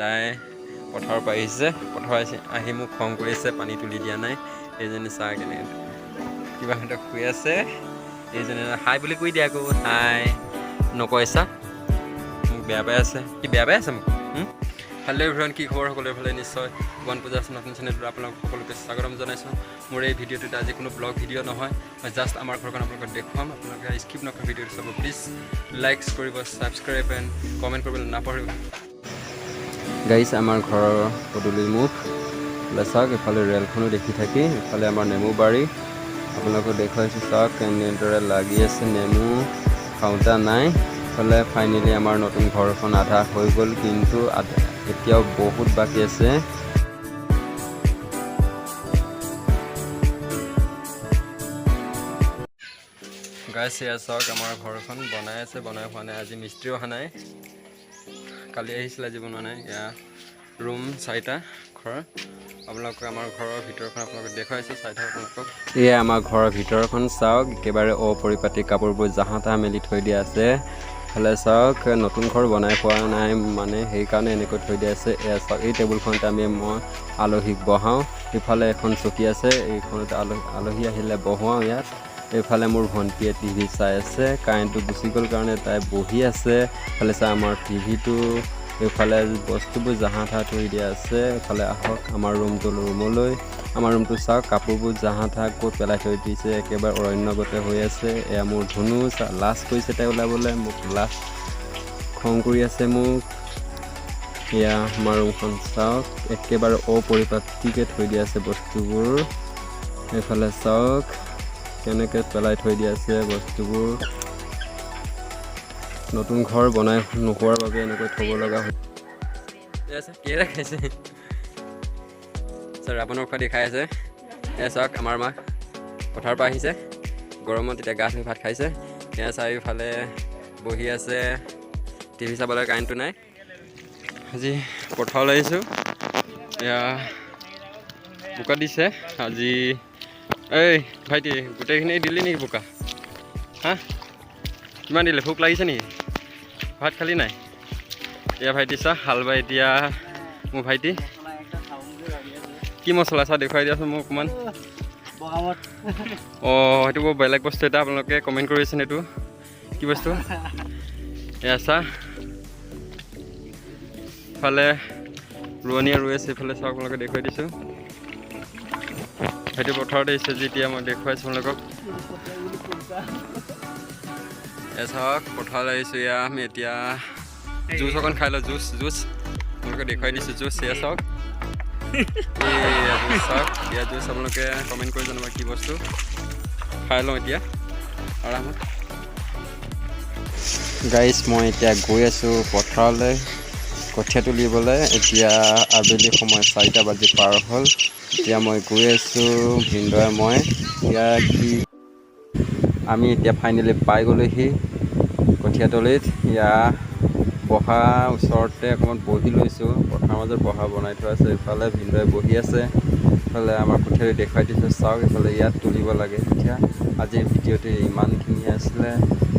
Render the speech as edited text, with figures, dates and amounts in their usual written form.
তাই পথাৰৰ পৰা আহিছে। পথাৰ আহি মোক খং কৰি আছে, পানী তুলি দিয়া নাই। এইজনী চাহ কেনে কিবা সিহঁতে শুই আছে। এইজনী হাই বুলি কৈ দিয়া আকৌ। হাই নকয়, চা, মোক বেয়া পাই আছে। কি বেয়া পাই আছে মোক? হেল্ল' এভৰিৱান, কি খবৰ সকলোৰে? ভালে নিশ্চয়। বন পূজা নতুন চেনেলটোত আপোনালোক সকলোকে স্বাগতম জনাইছোঁ। মোৰ এই ভিডিঅ'টোত আজি কোনো ব্লগ ভিডিঅ' নহয়, মই জাষ্ট আমাৰ ঘৰখন আপোনালোকক দেখুৱাম। আপোনালোকে স্কিপ নকৰা ভিডিঅ'টো চাব প্লিজ। লাইকছ কৰিব, ছাবস্ক্ৰাইব এণ্ড কমেণ্ট কৰিবলৈ নাপাহৰিব। গাইছ, আমাৰ ঘৰৰ পদূলি মুখ। এইফালে চাওক, এইফালে ৰেলখনো দেখি থাকি। ইফালে আমাৰ নেমু বাৰী আপোনালোকক দেখুৱাইছোঁ। চাওক কেনেদৰে লাগি আছে নেমু, খাওঁতা নাই। ইফালে ফাইনেলি আমাৰ নতুন ঘৰখন আধা হৈ গ'ল, কিন্তু আধা এতিয়াও বহুত বাকী আছে। গাইছ, এয়া চাওক, আমাৰ ঘৰখন বনাই আছে, বনাই হোৱা নাই। আজি মিস্ত্ৰীও অহা নাই, কালি আহিছিলে, আজি বনোৱা নাই। এয়া ৰুম চাৰিটা ঘৰ। আপোনালোকক আমাৰ ঘৰৰ ভিতৰখন আপোনালোকক দেখুৱাইছোঁ, চাই থাকক আপোনালোকক। এয়া আমাৰ ঘৰৰ ভিতৰখন চাওক, একেবাৰে অপৰিপাটি, কাপোৰবোৰ জাহা তাহা মেলি থৈ দিয়া আছে। ইফালে চাওক, নতুন ঘৰ বনাই পোৱা নাই মানে, সেইকাৰণে এনেকৈ থৈ দিয়া আছে। এয়া চাওক, এই টেবুলখনতে মই আলহীক বহাওঁ। ইফালে এখন চকী আছে, এইখনতে আলহী আহিলে বহোৱাওঁ ইয়াত। এইফালে মোৰ ভণ্টিয়ে টিভি চাই আছে। কাৰেণ্টটো গুচি গ'ল কাৰণে তাই বহি আছে। ইফালে চাই আমাৰ টিভিটো, এইফালে বস্তুবোৰ জাহা তাহা থৈ দিয়া আছে। এইফালে আহক আমাৰ ৰুমটো ৰুমলৈ। আমাৰ ৰুমটো চাওক, কাপোৰবোৰ জাহা তাহা ক'ত পেলাই থৈ দিছে, একেবাৰে অৰণ্যগতে হৈ আছে। এয়া মোৰ ধুনু, লাজ কৰিছে তাই ওলাবলৈ, মোক লাজ খং কৰি আছে মোক। এয়া আমাৰ ৰুমখন চাওক, একেবাৰে অপৰিপাটিকৈ থৈ দিয়া আছে বস্তুবোৰ। এইফালে চাওক কেনেকৈ পেলাই থৈ দিয়া আছে বস্তুবোৰ। নতুন ঘৰ বনাই নোহোৱাৰ বাবে এনেকৈ থ'ব লগা হয়। কিহেৰে খাইছে? ৰাৱণৰ খোৱা দি খাই আছে। এয়া চাওক, আমাৰ মা পথাৰৰ পৰা আহিছে, গৰমত এতিয়া গা ধুই ভাত খাইছে। এয়া চাৰিওফালে বহি আছে টিভি চাবলৈ, কাৰেণ্টটো নাই। আজি পথাৰলৈ আহিছোঁ। এয়া বোকা দিছে আজি। এই ভাইটি, গোটেইখিনি দিলি নেকি বোকা? হা, কিমান দিলে? ভোক লাগিছে নেকি? ভাত খালি নাই? এয়া ভাইটি চা, হাল বাই এতিয়া মোৰ ভাইটি। কি মছলা চা, দেখুৱাই দিয়াচোন মোক অকণমান। অঁ, সেইটো বৰ বেলেগ বস্তু এটা। আপোনালোকে কমেণ্ট কৰিছে এইটো কি বস্তু। এয়া চা, ইফালে ৰোৱনীয়ে ৰুই আছে। ইফালে চাওক, আপোনালোকে দেখুৱাই দিছোঁ। সেইটো পথাৰত আহিছে যেতিয়া মই দেখুৱাইছোঁ আপোনালোকক। এয়া চাওক, পথাৰলৈ আহিছোঁ। এয়া আমি এতিয়া জুচ অকণ খাই লওঁ। জুচ জুচ আপোনালোকে দেখুৱাই দিছোঁ, জুচ। এয়া চাওক, এয়া জুচ চাওক, এয়া জুচ। আপোনালোকে কমেণ্ট কৰি জনাব কি বস্তু। খাই লওঁ এতিয়া আৰামত। গাইজ, মই এতিয়া গৈ আছোঁ পথাৰলৈ কঠীয়া তুলিবলৈ। এতিয়া আবেলি সময় 4টা বাজি পাৰ হ'ল। এতিয়া মই গৈ আছোঁ, ভিনদেউৱে মই। এতিয়া কি আমি এতিয়া ফাইনেলি পাই গ'লোহি কঠীয়াতলিত। ইয়া বহা ওচৰতে অকণমান বহি লৈছোঁ। পথাৰৰ মাজত বহা বনাই থোৱা আছে। ইফালে ভিনদেউৱে বহি আছে। ইফালে আমাৰ কঠীয়া দেখুৱাই দিছোঁ, চাওক। ইফালে ইয়াত তুলিব লাগে। এতিয়া আজিৰ ভিডিঅ'টো ইমানখিনিয়ে আছিলে।